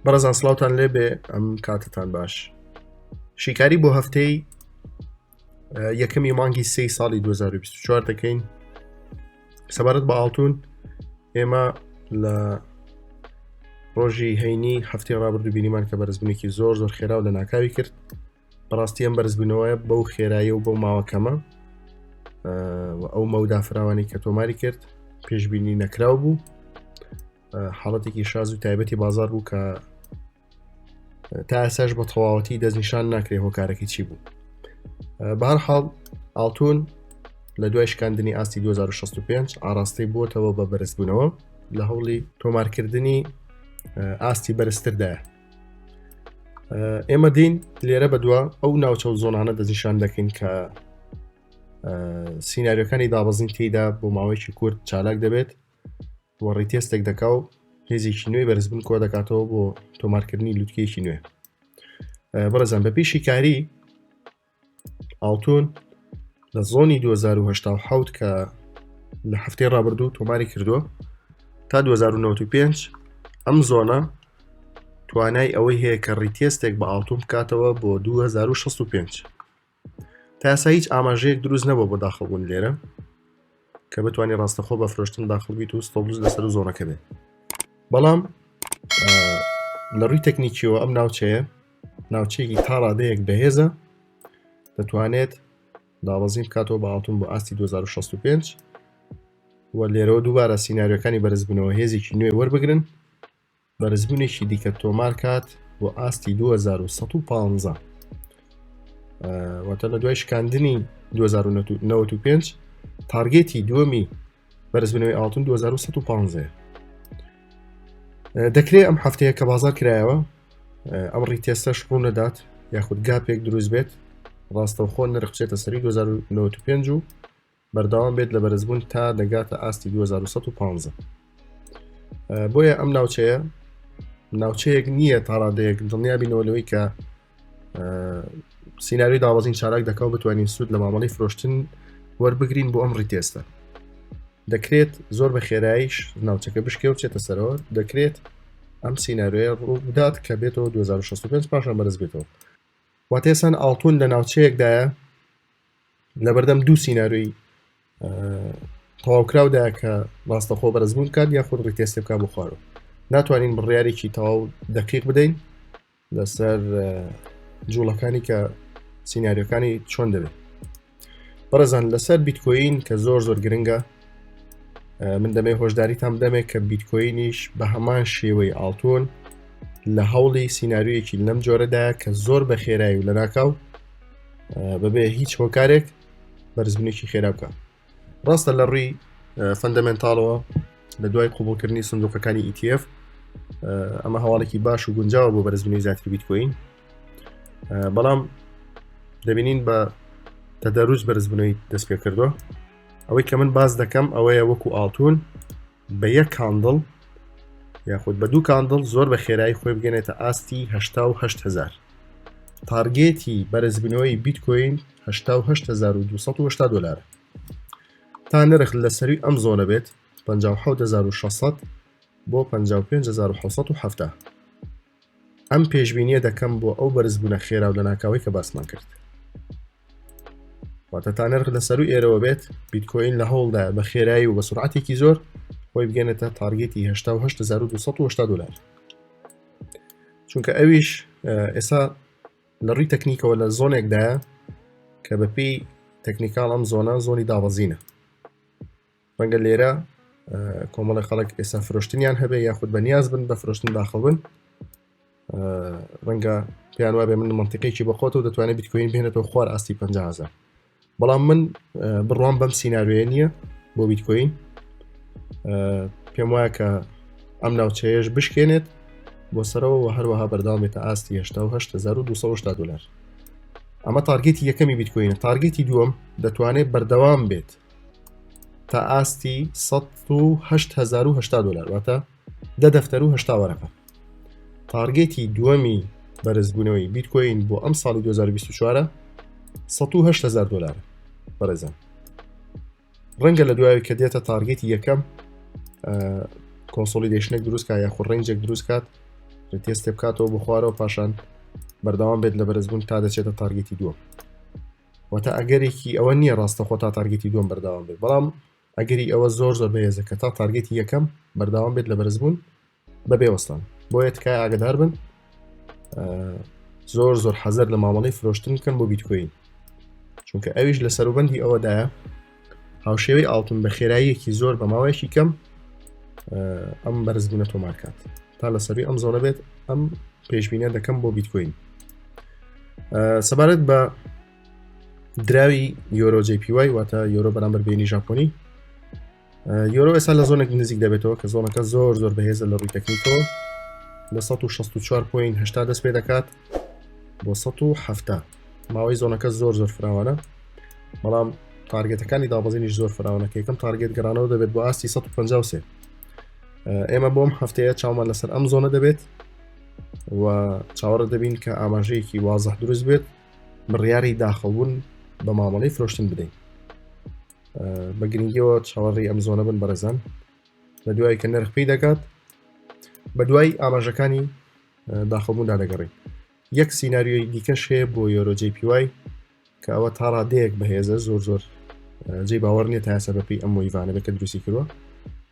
بەڕێزان سڵاوتان لێبێ ئەم کاتتان باش شیکاری بۆ هەفتەی یەکەمی مانگی سێ ساڵی 2024 دەکەین سەبارەت بە ئاڵتون ئێمە لە ڕۆژی هەینی هەفتی ڕابردوو بینیمان کە بەرزبوونێکی زۆر زۆر خێرا و لە ناکاوی کرد بەڕاستی ئەم بەرزبوونەوەیە بەو خێرایی و بەو ماوە کەمە ئەو مەودا فراوانی کە تۆماری کرد پێشببینی نەکراو بوو حاڵەتێکی شاز و تایبەتی بازار بوو کە تا ئێساش بە تەواوەتی دەستنیشان ناکرێ هۆکارەکەی چی بوو بەهر حاڵ ئاڵتون لە دوای شکاندنی ئاستی 2065 ئاراستەی بووتەوە بە بەرزبوونەوە لە هەوڵی تۆمارکردنی ئاستی بەرزتردایە ئێمە دین لێرە بەدووە ئەو ناوچە و زۆنانە دەستنیشان دەکەین کە سیناریۆکانی دابەزین تێیدا بۆ ماوەیەکی کورت چالاک دەبێت و retest ێک دەکا و هێزێکی نوێی بەرزبوون کۆ دەکاتەوە بۆ تۆمارکردنی لوتکەیەکی نوێ بەڕێزان بە پێی شیکاری ئاڵتون لە zone ی 2087 کە لە هەفتەی ڕابردوو تۆماری کردووە تا 2095 ئەم zone ە توانای ئەوەی هەیە کە retest ێک بە ئاڵتون بکاتەوە بۆ 2065 تا ئێستا هیچ ئاماژەیەک دروست نەبووە بۆ داخڵبوون لێرە کە بتوانانی ڕاستەخۆ بە فرۆشتن داخڵ بیت و stop loss لەسەر zone ەکە بێت بەڵام لە ڕووی تەکنیکیەوە ئەم ناوچەیە ناوچەیەکی تا ڕادەیەک بەهێزە دەتوانێت دابەزین بکاتەوە بە ئاڵتون بۆ ئاستی 2065 و لێرەوە دووبارە سیناریۆکانی بەرزبوونەوە هێزێکی نوێ وەربگرن بەرزبوونێکی دیکە تۆمار کات بۆ ئاستی 2115 واتە لە دوای شکاندنی 2095 target ی دووەمی بەرزبوونەوەی ئاڵتون 2115 دەکرێت ئەم هەفتەیە کە بازار کرایەوە ئەم retest ەش ڕوو نەدات یاخود gap ێک دروست بێت ڕاستەوخۆ نرخ بچێتە سەری 2095 و بەردەوام بێت لە بەرزبوون تا دەگاتە ئاستی 2115 بۆیە ئەم ناوچەیە ناوچەیەک نییە تاڕادەیەک دڵنیابینەوە لەوەی کە سیناریۆی دابەزین چالاک دەکا و بتوانین سوود لە مامەڵی فرۆشتن وەربگرین بۆ ئەم retest ە دەکرێت زۆر بە خێراییش ناوچەکە بشکێ و بچێتە سەرەوە دەکرێت ئەم سیناریۆیە ڕوو بدات کە بێتەوە 2065 پاشان بەرز بێتەوە واتێسان ئاڵتون لە ناوچەیەکدایە لەبەردەم دوو سیناریۆی تەواوکراودا کە ڕاستەخۆ بەرزبوون بکات یاخود retest ێ بکات بۆ خوارەوە ناتوانین بڕیارێکی تەواو دقیق بدەین لەسەر جوڵەکانی کە سیناریۆکانی چۆن دەبێت بەڕێزان لەسەر بیتکۆین کە زۆر زۆر گرنگە من دەمێ هۆشداریتان بدەمێ کە بیتکۆینیش بە هەمان شێوەی ئاڵتون لە هەوڵی سیناریۆیەکی لەم جۆرەدا کە زۆر بە خێرایی و لەناکاو بەبێ هیچ هۆکارێک بەرزبوونێکی خێرا بکە ڕاستە لە ڕووی fundamental ەوە لە دوای قوبڵکردنی سندوقەکانی ETF ئەمە هەواڵێکی باش و گونجاوە بۆ بەرزبوونی زیاتری بیتکۆین بەڵام دەبینین بە تەدەروج بەرزبوونەوەی دەست پێ کردووە ئەوەی کە من باز دەکەم ئەوەیە وەکو ئاڵتون بە یەک candle یاخود بە دوو candle زۆر بە خێرایی خۆی بگەنێتە ئاستی 1970هزار target ی بەرزبوونەوەی بیتکۆین 1970 دلار تا نرخ لە سەروی ئەم zone ە بێت 57600 بۆ 55770 ئەم پێشبینیە دەکەم بۆ ئەو بەرزبوونە خێرا و لەناکاوەی کە باسمان کرد واتە تا نرخ لە سەرو ئێرەوە بێت بیتکۆین لە هەوڵدا بە خێرایی و بە سرعەتێکی زۆر خۆی بگەنێتە target ی 1970 دلار چونکە ئەویش ئێستا لە ڕووی تەکنیکەوە لە zone ێکدایە کە بەپی technical ئەم zone ە zone ی دابەزینە ڕەنگە لێرە کۆمەڵی خەڵک ئێستا فرۆشتنیان هەبێ یاخود بەنیاز بن بە فرۆشتن داخڵ بن ڕەنگە پێیان وابێ من منتیقێکی بەخۆتەوە دەتوانێت بیتکۆین بهێنێتەوە خوار ئاستی 500 بەڵام من بڕوام بەم سیناریۆیە نییە بۆ بیتکۆین پێم وایە کە ئەم ناوچەیەش بشکێنێت بۆ سەرەوە و هەروەها بەردەوام بێتە ئاستی 1970 دلار ئەمە target ی یەکەمی بیتکۆینە target ی دووەم دەتوانێت بەردەوام بێت تا ئاستی 1970 دلار واتە دە دەفتەر و هەشتا وەرەقە target ی دووەمی بەرزبوونەوەی بیتکۆین بۆ ئەم ساڵی 2024 هزار دلار بەڕێزان ڕەنگە لە دوای کە دێتە target ی یەکەم consolidation ێک دروستکە یاخود range ێک دروستکات. retest ێ بکاتەوە بۆ خوارەوە پاشان بەردەوام بێت لە بەرزبوون تا دەچێتە target ی دووەم. واتە ئەگەرێکی ئەوە نییە ڕاستەخۆ تا target ی دووەم بەردەوام بێت بەڵام ئەگەری ئەوە زۆر زۆر بەهێزە کە تا target ی یەکەم بەردەوام بێت لە بەرزبوون بەبێ وەستان. بۆیە تکایە ئاگدار بن زۆر زۆر حەزەر لە مامەڵەی فرۆشتن بکەن بۆ بیتکۆین چونکە ئەویش لە سەروبەندی ئەوەدایە هاوشێوەی ئاڵتون بە خێراییەکی زۆر بە ماوەیەکی کەم ئەم بەرزبوونە تۆمارکات تا لە سەروی ئەم zone ە بێت ئەم پێشبینە دەکەم بۆ بیتکۆین سەبارەت بە دراوی یۆرۆ JPY واتە یۆرۆ بەرامبەر بە یەنی ژاپۆنی یۆرۆ ئێستا لە zone ێک نزیک دەبێتەوە کە zone ەکە زۆر زۆر بەهێزە لە ڕووی تەکنیکەوە لە 164.8 دەست پێ دەکات بۆ 170 ماوەی zone ەکە زۆر زۆر فراوانە بەڵام target ەکانی دابەزینیش زۆر فراوانە کە یەکەم target گەڕانەوە دەبێت بۆ ئاستی 153 ئێمە بۆم هەفتەیە چاومان لەسەر ئەم zone ە دەبێت و چاوەڕە دەبین کە ئاماژەیەکی وازح دروست بێت بڕیاری داخڵبوون بە مامەڵەی فرۆشتن بدەین بە گرنگیەوە چاوەڕێی ئەم zone ە بن بەڕێزان لە دوای کە نرخ پێی دەگات بە دوای ئاماژەکانی داخڵبووندا دەگەڕین یەک سیناریۆی دیکەش هەیە بۆ یۆرۆ JPY کە ئەوە تا ڕادەیەک بەهێزە زۆر زۆر جێ باوەڕ نییە تا ئێستا بەپێی ئەم wave انە بێت کە دروستی کردووە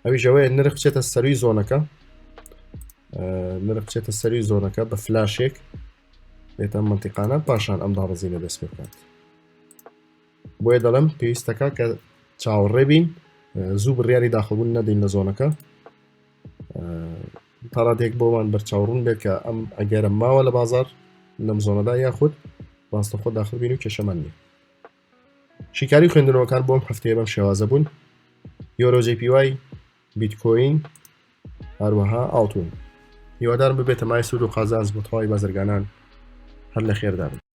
ئەویش ئەوەیە نرخ بچێتە سەروی zone ەکە نرخ بچێتە سەروی zone ەکە بە فلاشێک بێتە منتیقانە پاشان ئەم دابەزینە دەست پێ بکات بۆیە دەڵێم پێویستەکە کە چاوەڕێ بین زوو بڕیاری داخڵبوون نەدەین لە zone ەکە تاڕادێک بۆمان بەرچاوڕوون بێت کە ئەم ئەگەرە ماوە لە بازار لەم zone ەدا یاخود ڕاستەخۆ داخل بین و کێشەمان نییە شیکاری خوێندنەوەکان بۆم هەفتەیە بەم شێوازە بوون یۆرۆ JPY بیتکۆین هەروەها ئاڵتون هیوادارم ببێتە مای سوود و قازانج بۆ تەواوی بازرگانان هەر لە خێردا بن.